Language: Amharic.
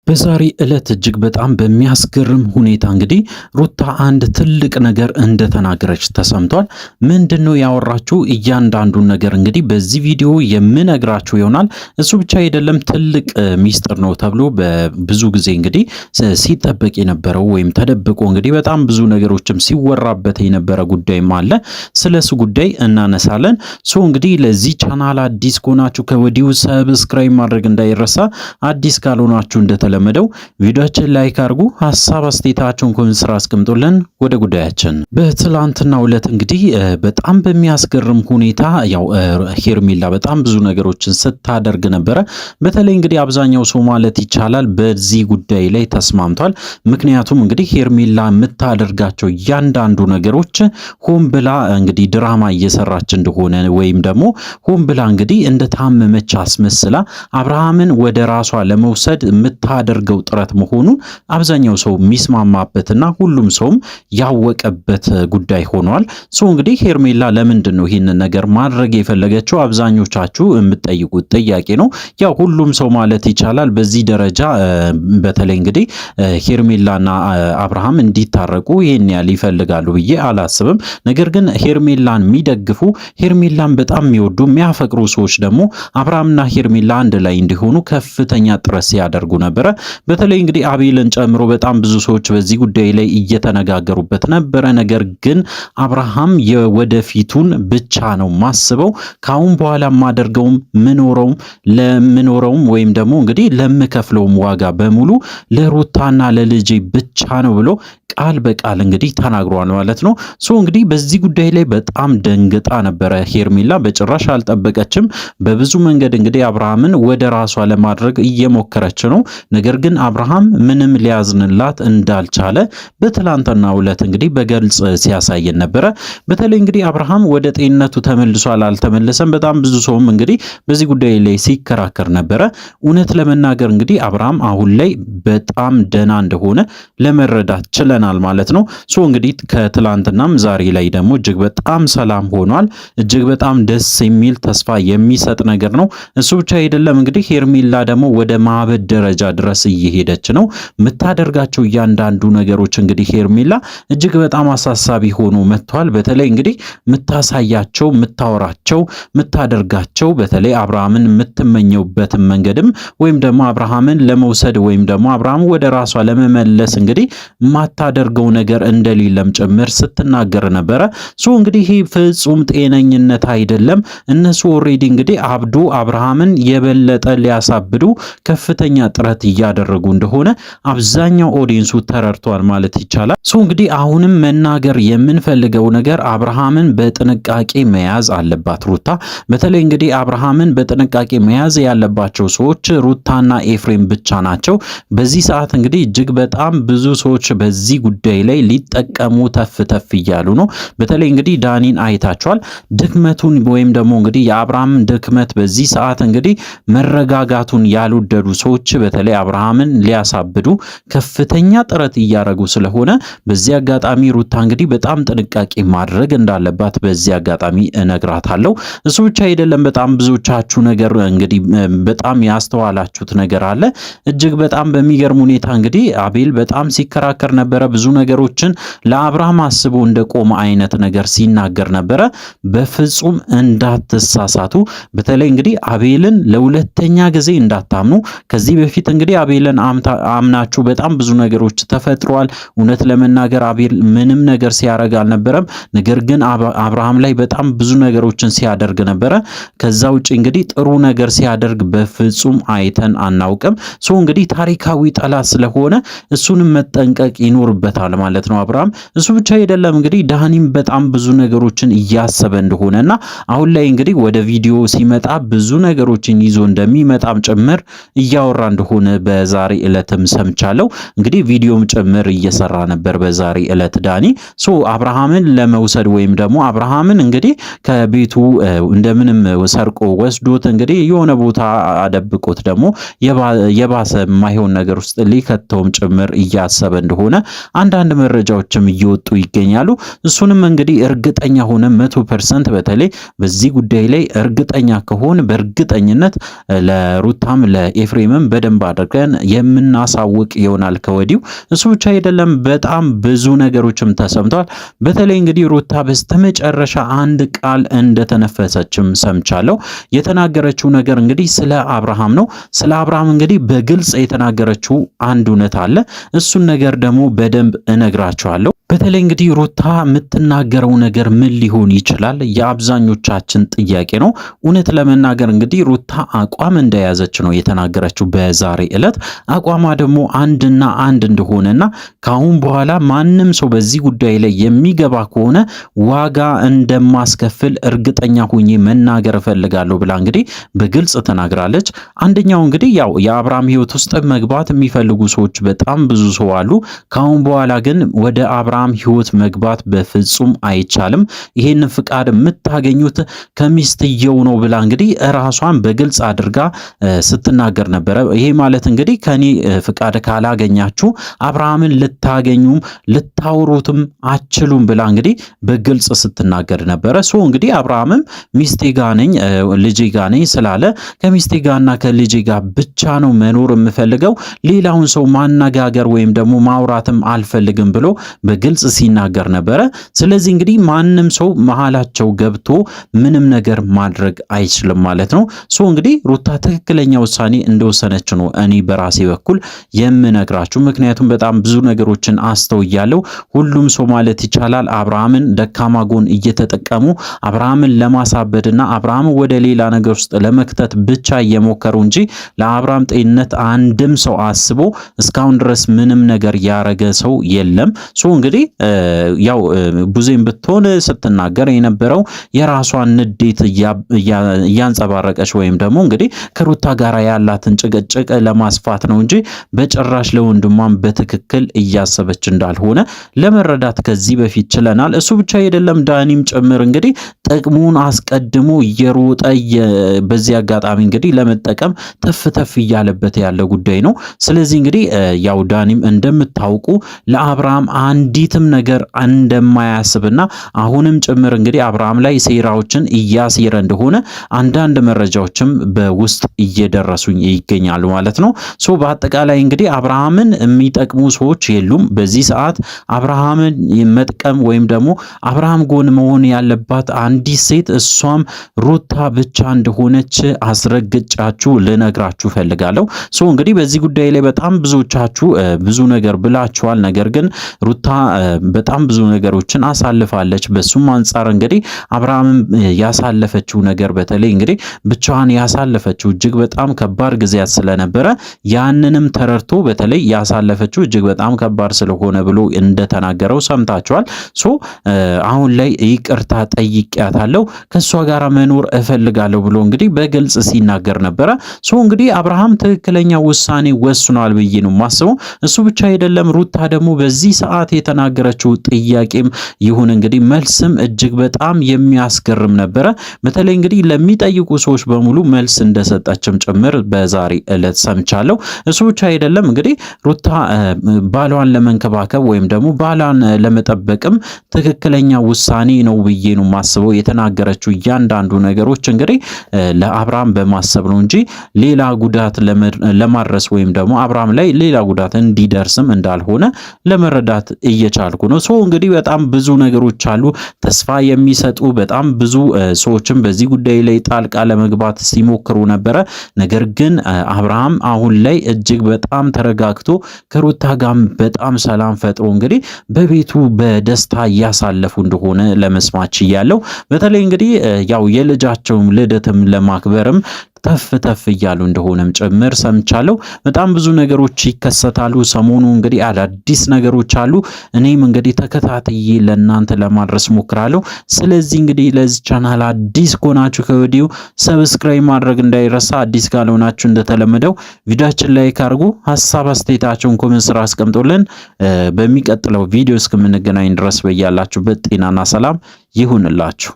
በዛሬ ዕለት እጅግ በጣም በሚያስገርም ሁኔታ እንግዲህ ሩታ አንድ ትልቅ ነገር እንደተናገረች ተሰምቷል። ምንድን ነው ያወራችው? እያንዳንዱን ነገር እንግዲህ በዚህ ቪዲዮ የምነግራችሁ ይሆናል። እሱ ብቻ አይደለም፣ ትልቅ ሚስጥር ነው ተብሎ በብዙ ጊዜ እንግዲህ ሲጠበቅ የነበረው ወይም ተደብቆ እንግዲህ በጣም ብዙ ነገሮችም ሲወራበት የነበረ ጉዳይም አለ። ስለሱ ጉዳይ እናነሳለን። So እንግዲህ ለዚህ ቻናል አዲስ ከሆናችሁ ከወዲሁ subscribe ማድረግ እንዳይረሳ፣ አዲስ ካልሆናችሁ እንደተለመደው ቪዲዮችን like አድርጉ፣ ሀሳብ አስተያየታችሁን comment ስር አስቀምጡልን። ወደ ጉዳያችን በትላንትናው ዕለት እንግዲህ በጣም በሚያስገርም ሁኔታ ያው ሄርሜላ በጣም ብዙ ነገሮችን ስታደርግ ነበረ። በተለይ እንግዲህ አብዛኛው ሰው ማለት ይቻላል በዚህ ጉዳይ ላይ ተስማምቷል። ምክንያቱም እንግዲህ ሄርሜላ የምታደርጋቸው እያንዳንዱ ነገሮች ሆን ብላ እንግዲህ ድራማ እየሰራች እንደሆነ ወይም ደግሞ ሆን ብላ እንግዲህ እንደታመመች አስመስላ አብርሃምን ወደ ራሷ ለመውሰድ የምታደርገው ጥረት መሆኑን አብዛኛው ሰው የሚስማማበትና ሁሉም ሰውም ያወቀበት ጉዳይ ሆኗል። So እንግዲህ ሄርሜላ ለምንድን ነው ይህንን ነገር ማድረግ የፈለገችው? አብዛኞቻችሁ የምትጠይቁት ጥያቄ ነው። ያው ሁሉም ሰው ማለት ይቻላል በዚህ ደረጃ በተለይ እንግዲህ ሄርሜላና አብርሃም እንዲታረቁ ይህን ያህል ይፈልጋሉ ብዬ አላስብም። ነገር ግን ሄርሜላን የሚደግፉ፣ ሄርሜላን በጣም የሚወዱ፣ የሚያፈቅሩ ሰዎች ደግሞ አብርሃምና ሄርሜላ አንድ ላይ እንዲሆኑ ከፍተኛ ጥረት ሲያደርጉ ነበረ። በተለይ እንግዲህ አቤልን ጨምሮ በጣም ብዙ ሰዎች በዚህ ጉዳይ ላይ እየተነጋገሩበት ነበረ። ነገር ግን አብርሃም የወደፊቱን ብቻ ነው ማስበው፣ ከአሁን በኋላ ማደርገውም ምኖረውም ለምኖረውም ወይም ደግሞ እንግዲህ ለምከፍለውም ዋጋ በሙሉ ለሩታና ለልጄ ብቻ ነው ብሎ ቃል በቃል እንግዲህ ተናግሯል ማለት ነው። So እንግዲህ በዚህ ጉዳይ ላይ በጣም ደንግጣ ነበረ ሄርሜላ፣ በጭራሽ አልጠበቀችም። በብዙ መንገድ እንግዲህ አብርሃምን ወደ ራሷ ለማድረግ እየሞከረች ነው። ነገር ግን አብርሃም ምንም ሊያዝንላት እንዳልቻለ በትላንትናው ዕለት እንግዲህ በግልጽ ሲያሳየን ነበረ። በተለይ እንግዲህ አብርሃም ወደ ጤንነቱ ተመልሷል አልተመለሰም፣ በጣም ብዙ ሰውም እንግዲህ በዚህ ጉዳይ ላይ ሲከራከር ነበረ። እውነት ለመናገር እንግዲህ አብርሃም አሁን ላይ በጣም ደህና እንደሆነ ለመረዳት ችለናል ማለት ነው። So እንግዲህ ከትላንትናም ዛሬ ላይ ደግሞ እጅግ በጣም ሰላም ሆኗል። እጅግ በጣም ደስ የሚል ተስፋ የሚሰጥ ነገር ነው። እሱ ብቻ አይደለም፣ እንግዲህ ሄርሜላ ደግሞ ወደ ማበድ ደረጃ ድረስ እየሄደች ነው። የምታደርጋቸው እያንዳንዱ ነገሮች እንግዲህ ሄርሜላ እጅግ በጣም አሳሳቢ ሆኖ መጥቷል። በተለይ እንግዲህ የምታሳያቸው፣ የምታወራቸው፣ የምታደርጋቸው በተለይ አብርሃምን የምትመኘውበትን መንገድም ወይም ደግሞ አብርሃምን ለመውሰድ ወይም ደግሞ አብርሃም ወደ ራሷ ለመመለስ እንግዲህ የማታደርገው ነገር እንደሌለም ጭምር ስትናገር ነበረ። So እንግዲህ ይሄ ፍጹም ጤነኝነት አይደለም። እነሱ already እንግዲህ አብዱ አብርሃምን የበለጠ ሊያሳብዱ ከፍተኛ ጥረት እያደረጉ እንደሆነ አብዛኛው audience ኡ ተረድቷል ማለት ይቻላል። So እንግዲህ አሁንም መናገር የምንፈልገው ነገር አብርሃምን በጥንቃቄ መያዝ አለባት ሩታ። በተለይ እንግዲህ አብርሃምን በጥንቃቄ መያዝ ያለባቸው ሰዎች ሩታና ኤፍሬም ብቻ ናቸው። በዚህ ሰዓት እንግዲህ እጅግ በጣም ብዙ ሰዎች በዚህ ጉዳይ ላይ ሊጠቀሙ ተፍ ተፍ እያሉ ነው። በተለይ እንግዲህ ዳኒን አይታችኋል። ድክመቱን ወይም ደግሞ እንግዲህ የአብርሃም ድክመት በዚህ ሰዓት እንግዲህ መረጋጋቱን ያልወደዱ ሰዎች በተለይ አብርሃምን ሊያሳብዱ ከፍተኛ ጥረት እያደረጉ ስለሆነ በዚህ አጋጣሚ ሩታ እንግዲህ በጣም ጥንቃቄ ማድረግ እንዳለባት በዚህ አጋጣሚ እነግራታለሁ። እሱ ብቻ አይደለም፣ በጣም ብዙዎቻችሁ ነገር እንግዲህ በጣም ያስተዋላችሁት ነገር አለ። እጅግ በጣም በሚገርም ሁኔታ እንግዲህ አቤል በጣም ሲከራከር ነበረ። ብዙ ነገሮችን ለአብርሃም አስቦ እንደቆመ አይነት ነገር ሲናገር ነበረ። በፍጹም እንዳትሳሳቱ። በተለይ እንግዲህ አቤልን ለሁለተኛ ጊዜ እንዳታምኑ። ከዚህ በፊት እንግዲህ አቤልን አምናችሁ በጣም ብዙ ነገሮች ተፈጥሯል። እውነት ለመናገር አቤል ምንም ነገር ሲያደርግ አልነበረም። ነገር ግን አብርሃም ላይ በጣም ብዙ ነገሮችን ሲያደርግ ነበረ። ከዛ ውጭ እንግዲህ ጥሩ ነገር ሲያደርግ በፍጹም አይተን አናውቅም። So እንግዲህ ታሪካዊ ጠላት ስለሆነ እሱንም መጠንቀቅ ይኖርበታል ማለት ነው አብርሃም። እሱ ብቻ አይደለም፣ እንግዲህ ዳኒም በጣም ብዙ ነገሮችን እያሰበ እንደሆነና አሁን ላይ እንግዲህ ወደ ቪዲዮ ሲመጣ ብዙ ነገሮችን ይዞ እንደሚመጣም ጭምር እያወራ እንደሆነ በዛሬ ዕለትም ሰምቻለሁ። እንግዲህ ቪዲዮም ጭምር እየሰራ ነበር በዛሬ ዕለት ዳኒ። So አብርሃምን ለመውሰድ ወይም ደግሞ አብርሃምን እንግዲህ ከቤቱ እንደምንም ሰርቆ ወስዶት እንግዲህ የሆነ ቦታ አደብቆት ደግሞ የባሰ የማይሆን ነገር ውስጥ ሊከተውም ጭምር እያሰበ እንደሆነ አንዳንድ መረጃዎችም እየወጡ ይገኛሉ። እሱንም እንግዲህ እርግጠኛ ሆነ 100% በተለይ በዚህ ጉዳይ ላይ እርግጠኛ ከሆን በእርግጠኝነት ለሩታም ለኤፍሬምም በደንብ አድርገን አድርገን የምናሳውቅ ይሆናል ከወዲሁ። እሱ ብቻ አይደለም፣ በጣም ብዙ ነገሮችም ተሰምተዋል። በተለይ እንግዲህ ሩታ በስተመጨረሻ አንድ ቃል እንደተነፈሰችም ሰምቻለሁ። የተናገረችው ነገር እንግዲህ ስለ አብርሃም ነው። ስለ አብርሃም እንግዲህ በግልጽ የተናገረችው አንድ እውነት አለ። እሱን ነገር ደግሞ በደንብ እነግራችኋለሁ። በተለይ እንግዲህ ሩታ የምትናገረው ነገር ምን ሊሆን ይችላል? የአብዛኞቻችን ጥያቄ ነው። እውነት ለመናገር እንግዲህ ሩታ አቋም እንደያዘች ነው የተናገረችው በዛሬ ዕለት። አቋሟ ደግሞ አንድና አንድ እንደሆነና ከአሁን በኋላ ማንም ሰው በዚህ ጉዳይ ላይ የሚገባ ከሆነ ዋጋ እንደማስከፍል እርግጠኛ ሆኜ መናገር እፈልጋለሁ ብላ እንግዲህ በግልጽ ተናግራለች። አንደኛው እንግዲህ ያው የአብርሃም ሕይወት ውስጥ መግባት የሚፈልጉ ሰዎች በጣም ብዙ ሰው አሉ። ከአሁን በኋላ ግን ወደ አብርሃም ህይወት መግባት በፍጹም አይቻልም። ይሄንን ፍቃድ የምታገኙት ከሚስትየው ነው ብላ እንግዲህ ራሷን በግልጽ አድርጋ ስትናገር ነበረ። ይሄ ማለት እንግዲህ ከኔ ፍቃድ ካላገኛችሁ አብርሃምን ልታገኙም ልታወሩትም አትችሉም ብላ እንግዲህ በግልጽ ስትናገር ነበረ። so እንግዲህ አብርሃምም ሚስቴ ጋ ነኝ ልጄ ጋ ነኝ ስላለ ከሚስቴ ጋና ከልጄ ጋር ብቻ ነው መኖር የምፈልገው፣ ሌላውን ሰው ማነጋገር ወይም ደግሞ ማውራትም አልፈልግም ብሎ በግልጽ ሲናገር ነበረ። ስለዚህ እንግዲህ ማንም ሰው መሃላቸው ገብቶ ምንም ነገር ማድረግ አይችልም ማለት ነው። so እንግዲህ ሩታ ትክክለኛ ውሳኔ እንደወሰነች ነው እኔ በራሴ በኩል የምነግራችሁ። ምክንያቱም በጣም ብዙ ነገሮችን አስተውያለሁ። ሁሉም ሰው ማለት ይቻላል አብርሃምን ደካማ ጎን እየተጠቀሙ አብርሃምን ለማሳበድና አብርሃምን ወደ ሌላ ነገር ውስጥ ለመክተት ብቻ እየሞከሩ እንጂ ለአብርሃም ጤንነት አንድም ሰው አስቦ እስካሁን ድረስ ምንም ነገር ያረገ ሰው የለም። so እንግዲህ ያው ቡዜም ብትሆን ስትናገር የነበረው የራሷን ንዴት እያንጸባረቀች ወይም ደግሞ እንግዲህ ከሩታ ጋር ያላትን ጭቅጭቅ ለማስፋት ነው እንጂ በጭራሽ ለወንድሟም በትክክል እያሰበች እንዳልሆነ ለመረዳት ከዚህ በፊት ችለናል። እሱ ብቻ አይደለም፣ ዳኒም ጭምር እንግዲህ ጥቅሙን አስቀድሞ እየሮጠ በዚህ አጋጣሚ እንግዲህ ለመጠቀም ተፍ ተፍ እያለበት ያለ ጉዳይ ነው። ስለዚህ እንግዲህ ያው ዳኒም እንደምታውቁ ለአብርሃም አንዲትም ነገር እንደማያስብና አሁንም ጭምር እንግዲህ አብርሃም ላይ ሴራዎችን እያሴረ እንደሆነ አንዳንድ መረጃዎችም በውስጥ እየደረሱኝ ይገኛሉ ማለት ነው። so በአጠቃላይ እንግዲህ አብርሃምን የሚጠቅሙ ሰዎች የሉም። በዚህ ሰዓት አብርሃምን መጥቀም ወይም ደግሞ አብርሃም ጎን መሆን ያለባት አንዲት ሴት እሷም ሩታ ብቻ እንደሆነች አስረግጫችሁ ልነግራችሁ ፈልጋለሁ። so እንግዲህ በዚህ ጉዳይ ላይ በጣም ብዙዎቻችሁ ብዙ ነገር ብላችኋል። ነገር ግን ሩታ በጣም ብዙ ነገሮችን አሳልፋለች። በሱም አንጻር እንግዲህ አብርሃምም ያሳለፈችው ነገር በተለይ እንግዲህ ብቻዋን ያሳለፈችው እጅግ በጣም ከባድ ጊዜያት ስለነበረ ያንንም ተረድቶ በተለይ ያሳለፈችው እጅግ በጣም ከባድ ስለሆነ ብሎ እንደተናገረው ሰምታችኋል። so አሁን ላይ ይቅርታ ጠይቄያታለሁ ከእሷ ጋር መኖር እፈልጋለሁ ብሎ እንግዲህ በግልጽ ሲናገር ነበረ። so እንግዲህ አብርሃም ትክክለኛ ውሳኔ ወስኗል ብዬ ነው የማስበው። እሱ ብቻ አይደለም፣ ሩታ ደግሞ በዚህ ሰዓት የተናገረችው ጥያቄም ይሁን እንግዲህ መልስም እጅግ በጣም የሚያስገርም ነበረ። በተለይ እንግዲህ ለሚጠይቁ ሰዎች በሙሉ መልስ እንደሰጠችም ጭምር በዛሬ ዕለት ሰምቻለሁ። እሱ ብቻ አይደለም እንግዲህ ሩታ ባሏን ለመንከባከብ ወይም ደግሞ ባሏን ለመጠበቅም ትክክለኛ ውሳኔ ነው ብዬ ነው የማስበው። የተናገረችው እያንዳንዱ ነገሮች እንግዲህ ለአብርሃም በማሰብ ነው እንጂ ሌላ ጉዳት ለማድረስ ወይም ደግሞ አብርሃም ላይ ሌላ ጉዳት እንዲደርስም እንዳልሆነ ለመረዳት እየቻልኩ ነው። so እንግዲህ በጣም ብዙ ነገሮች አሉ ተስፋ የሚሰጡ በጣም ብዙ ሰዎችም በዚህ ጉዳይ ላይ ጣልቃ ለመግባት ሲሞክሩ ነበረ። ነገር ግን አብርሃም አሁን ላይ እጅግ በጣም ተረጋግቶ ከሩታ ጋር በጣም ሰላም ፈጥሮ እንግዲህ በቤቱ በደስታ እያሳለፉ እንደሆነ ለመስማት ችያለሁ። በተለይ እንግዲህ ያው የልጃቸውም ልደትም ለማክበርም ተፍ ተፍ እያሉ እንደሆነም ጭምር ሰምቻለሁ። በጣም ብዙ ነገሮች ይከሰታሉ። ሰሞኑ እንግዲህ አዳዲስ ነገሮች አሉ። እኔም እንግዲህ ተከታትዬ ለእናንተ ለማድረስ ሞክራለሁ። ስለዚህ እንግዲህ ለዚህ ቻናል አዲስ ከሆናችሁ ከወዲሁ subscribe ማድረግ እንዳይረሳ። አዲስ ካልሆናችሁ እንደተለመደው ቪዲዮአችን like አድርጉ። ሀሳብ አስተያየታችሁን comment ስር አስቀምጦልን በሚቀጥለው ቪዲዮ እስከምንገናኝ ድረስ በያላችሁበት ጤናና ሰላም ይሁንላችሁ።